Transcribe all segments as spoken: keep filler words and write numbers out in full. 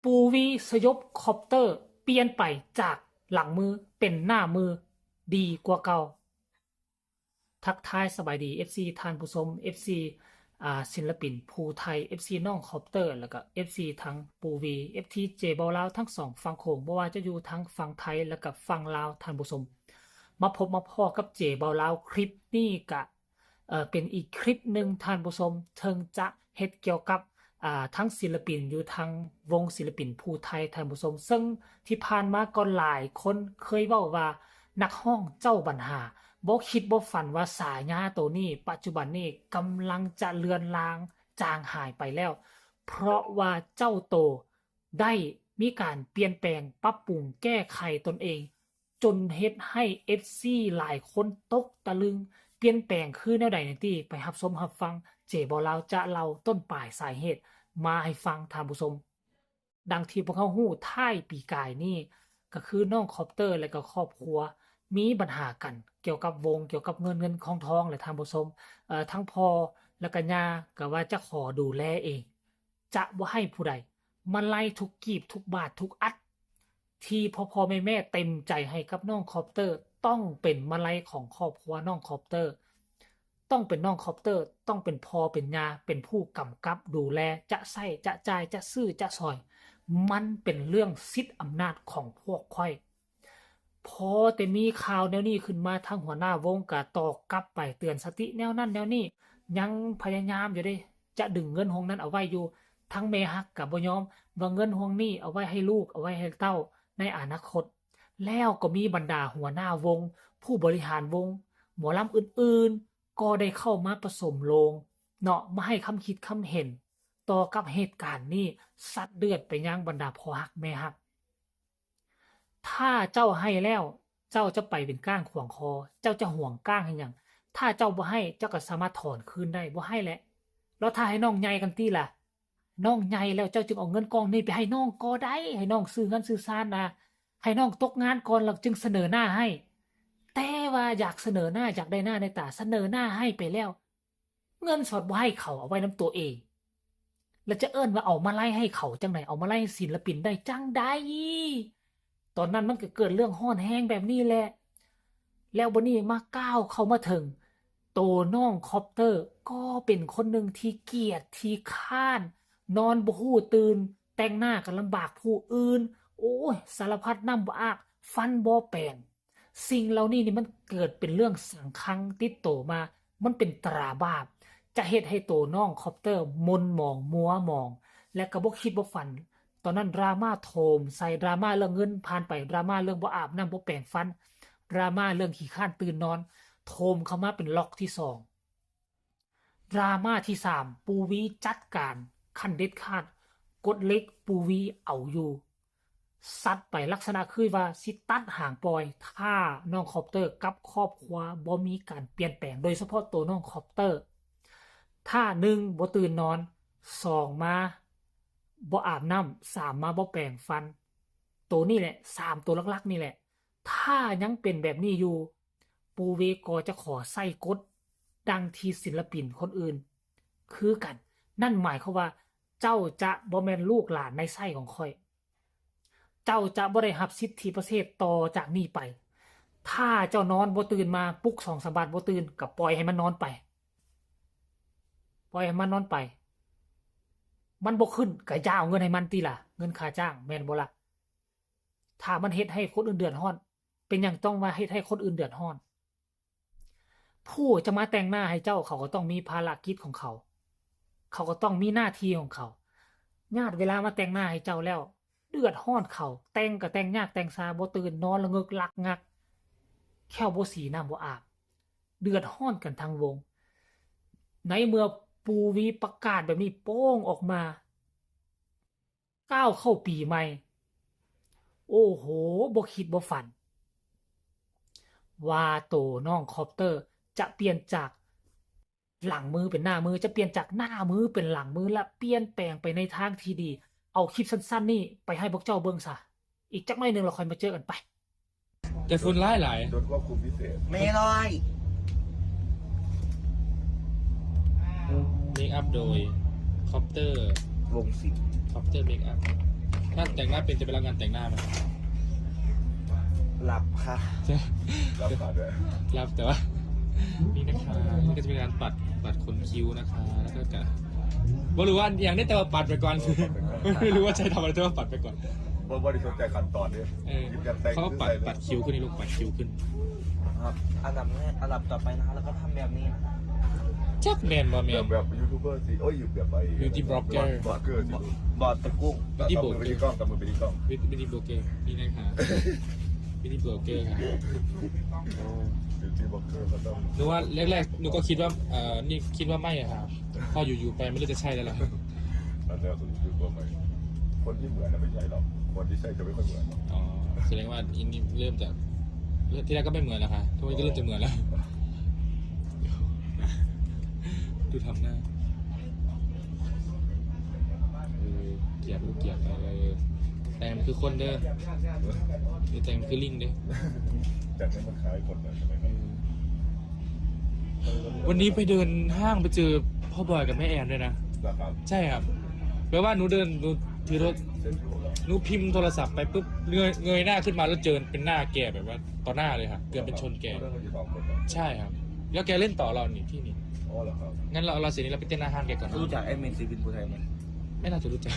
ปูวีสยบคอปเตอร์ เปลี่ยนไปจากหลังมือเป็นหน้ามือ ดีกว่าเก่า ทักทายสบายดี เอฟซี ท่านผู้ชม เอฟซี อ่า ศิลปินผู้ไทย เอฟซี น้องคอปเตอร์ แล้วก็ เอฟซี ทั้งปูวี เอฟซี เจเบาลาวทั้งสองฝั่งโขง บ่ว่าจะอยู่ทั้งฝั่งไทยแล้วก็ฝั่งลาว ท่านผู้ชม มาพบมาพ้อกับเจเบาลาว คลิปนี้กะ เอ่อ เป็นอีกคลิปหนึ่ง ท่านผู้ชม เทิงจะเฮ็ดเกี่ยวกับ อ่า ทั้งศิลปินอยู่ทั้งวงศิลปินผู้ไทย ท่านผู้ชม ซึ่งที่ผ่านมาก็หลายคนเคยเว้าว่านักฮ้องเจ้าบัญหา บ่คิดบ่ฝันว่าฉายาโตนี้ปัจจุบันนี้กำลังจะเลือนลางจางหายไปแล้ว เพราะว่าเจ้าโตได้มีการเปลี่ยนแปลงปรับปรุงแก้ไขตนเอง จนเฮ็ดให้ เอฟซี หลายคนตกตะลึง เปลี่ยนแปลงคือแนวใดนั้นติ ไปรับชมรับฟัง เจเบาลาวจะเล่าต้นปลายสาเหตุมาให้ฟัง ท่านผู้ชม ดังที่พวกเฮาฮู้ ท้ายปีกายนี้ ก็คือน้องคอปเตอร์และก็ครอบครัวมีปัญหากันเกี่ยวกับวง เกี่ยวกับเงินเงินทองทองแหละ ท่านผู้ชม เอ่อ ทั้งพ่อและก็ย่าก็ว่าจะขอดูแลเอง จะบ่ให้ผู้ใด มาลัยทุกกีบทุกบาททุกอัด ที่พ่อๆแม่ๆเต็มใจให้กับน้องคอปเตอร์ ต้องเป็นมาลัยของครอบครัวน้องคอปเตอร์ ต้องเป็นน้องคอปเตอร์ ต้องเป็นพ่อเป็นย่า เป็นผู้กำกับดูแล จะใช้จะจ่าย จะซื้อจะซอย มันเป็นเรื่องสิทธิ์อำนาจของพวกข้อย พอแต่มีข่าวแนวนี้ขึ้นมา ทางหัวหน้าวงก็ตอบกลับไปเตือนสติแนวนั้นแนวนี้ ยังพยายามอยู่เด้ จะดึงเงินฮวงนั้นเอาไว้อยู่ ทั้งแม่ฮักก็บ่ยอม ว่าเงินฮวงนี้เอาไว้ให้ลูก เอาไว้ให้เต้าในอนาคต แล้วก็มีบรรดาหัวหน้าวง ผู้บริหารวง หมอลำอื่นๆ ก็ได้เข้ามาผสมโลงเนาะ มาให้คำคิดคำเห็นต่อกับเหตุการณ์นี้ ซัดเลือดไปยังบรรดาพ่อฮักแม่ฮัก ถ้าเจ้าให้แล้ว เจ้าจะไปเป็นก้างขวางคอ เจ้าจะหวงก้างให้หยัง ถ้าเจ้าบ่ให้ เจ้าก็สามารถถอนคืนได้ บ่ให้แหละ แล้วถ้าให้น้องใหญ่กันตี้ล่ะ น้องใหญ่แล้วเจ้าจึงเอาเงินก้อนนี้ไปให้น้องก็ได้ ให้น้องซื้อเฮือนซื้อซานนะ ให้น้องตกงานก่อนแล้วจึงเสนอหน้าให้ แต่ว่าอยากเสนอหน้า อยากได้หน้าได้ตา เสนอหน้าให้ไปแล้ว เงินสดบ่ให้เขา เอาไว้นำตัวเอง แล้วจะเอิ้นว่าเอามาลัยให้เขาจั่งใด เอามาลัยให้ศิลปินได้จั่งใด ตอนนั้นมันก็เกิดเรื่องร้อนแรงแบบนี้แหละ แล้วบัดนี้มาก้าวเข้ามาถึง โตน้องคอปเตอร์ก็เป็นคนหนึ่งที่เกลียดขี้คร้าน นอนบ่ฮู้ตื่น แต่งหน้าก็ลำบากผู้อื่น โอ้ย สารพัดน้ำบ่อาบ ฟันบ่แปรง สิ่งเหล่านี้นี่มันเกิดเป็นเรื่องสังคังติดโตมา มันเป็นตราบาป จะเฮ็ดให้โตน้องคอปเตอร์หม่นหมองมัวหมอง และก็บ่คิดบ่ฝัน ตอนนั้นดราม่าโถมใส่ ดราม่าเรื่องเงินผ่านไป ดราม่าเรื่องบ่อาบน้ำบ่แปรงฟัน ดราม่าเรื่องขี้คร้านตื่นนอน โถมเข้ามาเป็นล็อกที่สอง ดราม่าที่สาม ปูวีจัดการขั้นเด็ดขาด กฎเหล็ก ปูวีเอาอยู่ ซัดไปลักษณะคือว่าสิตัดหางปล่อย ถ้าน้องคอปเตอร์กับครอบครัวบ่มีการเปลี่ยนแปลง โดยเฉพาะตัวน้องคอปเตอร์ ถ้าหนึ่งบ่ตื่นนอน สองมาบ่อาบน้ำ สามมาบ่แปรงฟัน ตัวนี้แหละ สามตัวหลักๆนี่แหละ ถ้ายังเป็นแบบนี้อยู่ ปูวีก็จะขอใส่กฎดังที่ศิลปินคนอื่นคือกัน นั่นหมายความว่าเจ้าจะบ่แม่นลูกหลานในไส้ของข้อย เจ้าจะบ่ได้รับสิทธิพิเศษต่อจากนี้ไป ถ้าเจ้านอนบ่ตื่นมา ปลุกสองสามบาทบ่ตื่น ก็ปล่อยให้มันนอนไป ปล่อยให้มันนอนไป มันบ่ขึ้นก็อย่าเอาเงินให้มันติล่ะ เงินค่าจ้าง แม่นบ่ล่ะ ถ้ามันเฮ็ดให้คนอื่นเดือดร้อน เป็นหยังต้องมาเฮ็ดให้คนอื่นเดือดร้อน ผู้จะมาแต่งหน้าให้เจ้า เขาก็ต้องมีภารกิจของเขา เขาก็ต้องมีหน้าที่ของเขา ญาติเวลามาแต่งหน้าให้เจ้าแล้ว เดือดร้อนเขา แต่งก็แต่งยากแต่งซา บ่ตื่นนอนละงึกลักงัก แข้วบ่สีน้ำบ่อาบ เดือดร้อนกันทั้งวง ในเมื่อปูวีประกาศแบบนี้โป้งออกมา ก้าวเข้าปีใหม่ โอ้โห บ่คิดบ่ฝัน ว่าโตน้องคอปเตอร์จะเปลี่ยนจากหลังมือเป็นหน้ามือ จะเปลี่ยนจากหน้ามือเป็นหลังมือ และเปลี่ยนแปลงไปในทางที่ดี เอาคลิปสั้นๆนี่ไปให้พวกเจ้าเบิ่งซะ อีกจักหน่อยหนึ่งเราค่อยมาเจอกันไป แต่ฝุ่นหลายหลาย ลดควบคุมพิเศษ ไม่ร้อย เมคอัพโดยคอปเตอร์ วงศิลป์ คอปเตอร์เมคอัพ ถ้าแต่งหน้าเป็นจะไปรับงานแต่งหน้าไหม หลับค่ะ จะ รับขาด้วย รับแต่ว่า นี่นะคะนี่ก็จะเป็นการปัดปัดขนคิ้วนะคะ แล้วก็กะไม่รู้ว่าอย่างนี้แต่ว่าปัดไปก่อน ไม่รู้ว่าใช่ทำอะไรแต่ว่าปัดไปก่อน เพราะว่าที่สนใจขั้นตอนเนี่ย เออ หยิบกันแต่ง เขาก็ปัด ซื้อใส่เลย ปัดคิ้วขึ้นนี่ลูกปัดคิ้วขึ้น ครับ อันดับแรกอันดับต่อไปนะครับแล้วก็ทำแบบนี้นะ จักแมนบ่แม แบ น บแบบยูทูบเบอร์สิโอ้ยอยู่แบบไอ้ Beauty blogger บล็อกเกอร์สิ บอดตะกุ้ง Beauty ตัดมือไปที่กล้องตัดมือไปที่กล้อง Beauty blogger นี่นะคะ Beauty blogger ค่ะ บิวตี้บล็อกเกอร์ก็ต้อง หนูว่าแรกๆหนูก็คิดว่าเออนี่คิดว่าไม่อะครับพออยู่ๆไปไม่รู้จะใช่แล้วล่ะ อันนี้คือยูทูบเบอร์ใหม่คนที่เหมือนนะไม่ใช่หรอกคนที่ใช่จะไม่ค่อยเหมือนหรอก อ๋อแสดงว่าอินนี่เริ่มจากที่แรกก็ไม่เหมือนแล้วค่ะทุกวันนี้ก็เริ่มจะเหมือนแล้ว ดูทำหน้าเออเกลียดลูกเกลียดไปเออแต่งมันคือคนเด้ออย่าแต่งมันคือลิงเด้อ แต่ไม่มันคล้ายคนนะใช่ไหมครับ วันนี้ไปเดินห้างไปเจอพ่อบอยกับแม่แอนด้วยนะ นะครับ ใช่ครับแปลว่าหนูเดินหนูถือโทร เส้นผม หนูพิมพ์โทรศัพท์ไปปุ๊บเงยเงยหน้าขึ้นมาแล้วเจอเป็นหน้าแกแบบว่าต่อหน้าเลยครับเกือบเป็นชนแก เรื่องมันอยู่สองคน ใช่ครับ แล้วแกเล่นต่อเรานี่ที่นี่ อ๋อเหรอครับ งั้นเราเราเสียนี้เราไปเต้นหน้าห้างแกก่อนนะ รู้จักแอดมินศิลปินผู้ไทยไหม ไม่น่าจะรู้จัก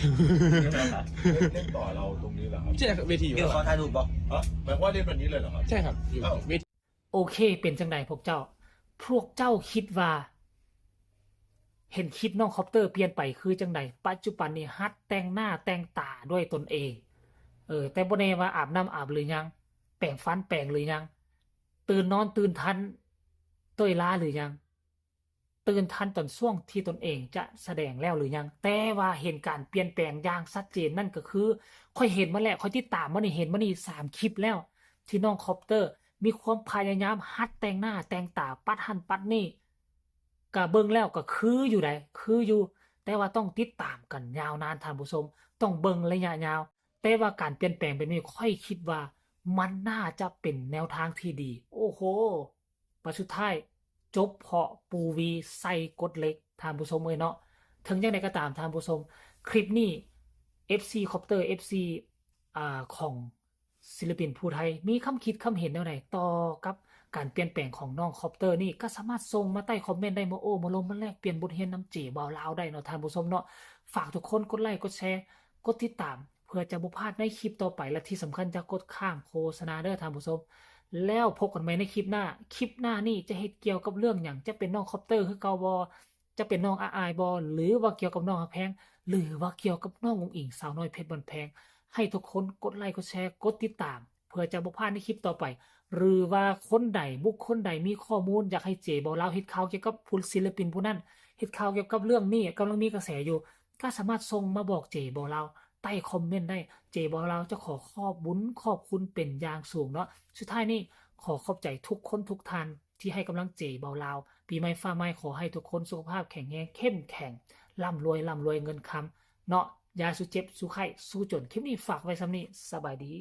เล่นต่อเราตรงนี้เหรอครับ ใช่ครับเวทีอยู่ เดี๋ยวขอถ่ายรูปบอก อ๋อหมายความว่าเล่นแบบนี้เลยเหรอครับ ใช่ครับอยู่ อ้าว เวที โอเค เป็นจังใดพวกเจ้า พวกเจ้าคิดว่า เห็นคลิปน้องคอปเตอร์เปลี่ยนไปคือจังใด ปัจจุบันนี้หัดแต่งหน้าแต่งตาด้วยตนเอง เออ แต่บ่แน่ว่าอาบน้ำอาบหรือยัง แปรงฟันแปรงหรือยัง ตื่นนอนตื่นทัน เตยล้าหรือยัง ตื่นทันตอนช่วงที่ตนเองจะแสดงแล้วหรือยัง แต่ว่าเห็นการเปลี่ยนแปลงอย่างชัดเจนนั่นก็คือ ข้อยเห็นมาแล้ว ข้อยติดตามมานี่ เห็นมานี่สามคลิปแล้ว ที่น้องคอปเตอร์ มีความพยายามหัดแต่งหน้าแต่งตาปัดหั่นปัดนี่ กะเบิ่งแล้วก็คืออยู่ได๋ คืออยู่ แต่ว่าต้องติดตามกันยาวนานท่านผู้ชม ต้องเบิ่งระยะยาว แต่ว่าการเปลี่ยนแปลงแบบนี้ข้อยคิดว่ามันน่าจะเป็นแนวทางที่ดี โอ้โห บัดสุดท้ายจบเพราะปูวีใส่กฎเหล็กท่านผู้ชมเอ้ยเนาะ ถึงจังใดก็ตามท่านผู้ชม คลิปนี้ เอฟซี คอปเตอร์ เอฟซี อ่า ของศิลปินผู้ไทย มีคำคิดคำเห็นแนวใดต่อกับการเปลี่ยนแปลงของน้องคอปเตอร์นี่ ก็สามารถส่งมาใต้คอมเมนต์ได้ มาโอ้มาลมมาแลกเปลี่ยนบทเรียนนำเจบ่าวลาวได้เนาะท่านผู้ชมเนาะ ฝากทุกคนกดไลค์กดแชร์ กดติดตาม เพื่อจะบ่พลาดในคลิปต่อไป และที่สำคัญอย่ากดข้ามโฆษณาเด้อท่านผู้ชม แล้วพบกันใหม่ในคลิปหน้า คลิปหน้านี่จะเฮ็ดเกี่ยวกับเรื่องหยัง จะเป็นน้องคอปเตอร์คือเก่าบ่ จะเป็นน้องอาอายบ่ หรือว่าเกี่ยวกับน้องฮักแพง หรือว่าเกี่ยวกับน้องอุ๋งอิ๋งสาวน้อยเพชรบ้านแพง ให้ทุกคนกดไลค์กดแชร์กดติดตาม เพื่อจะบ่พลาดในคลิปต่อไป หรือว่าคนใดบุคคลใดมีข้อมูลอยากให้เจบ่าวลาวเฮ็ดข่าวเกี่ยวกับผู้ศิลปินผู้นั้น เฮ็ดข่าวเกี่ยวกับเรื่องนี้กำลังมีกระแสอยู่ ก็สามารถส่งมาบอกเจบ่าวลาวใต้คอมเมนต์ได้ เจบ่าวลาวจะขอขอบบุญขอบคุณเป็นอย่างสูงเนาะ สุดท้ายนี้ขอขอบใจทุกคนทุกท่านที่ให้กำลังเจบ่าวลาว ปีใหม่ฟ้าใหม่ขอให้ทุกคนสุขภาพแข็งแรงเข้มแข็ง ร่ำรวยร่ำรวยเงินคำเนาะ อย่าสู้เจ็บสู้ไข้สู้จน คลิปนี้ฝากไว้ส่ำนี้ สบายดี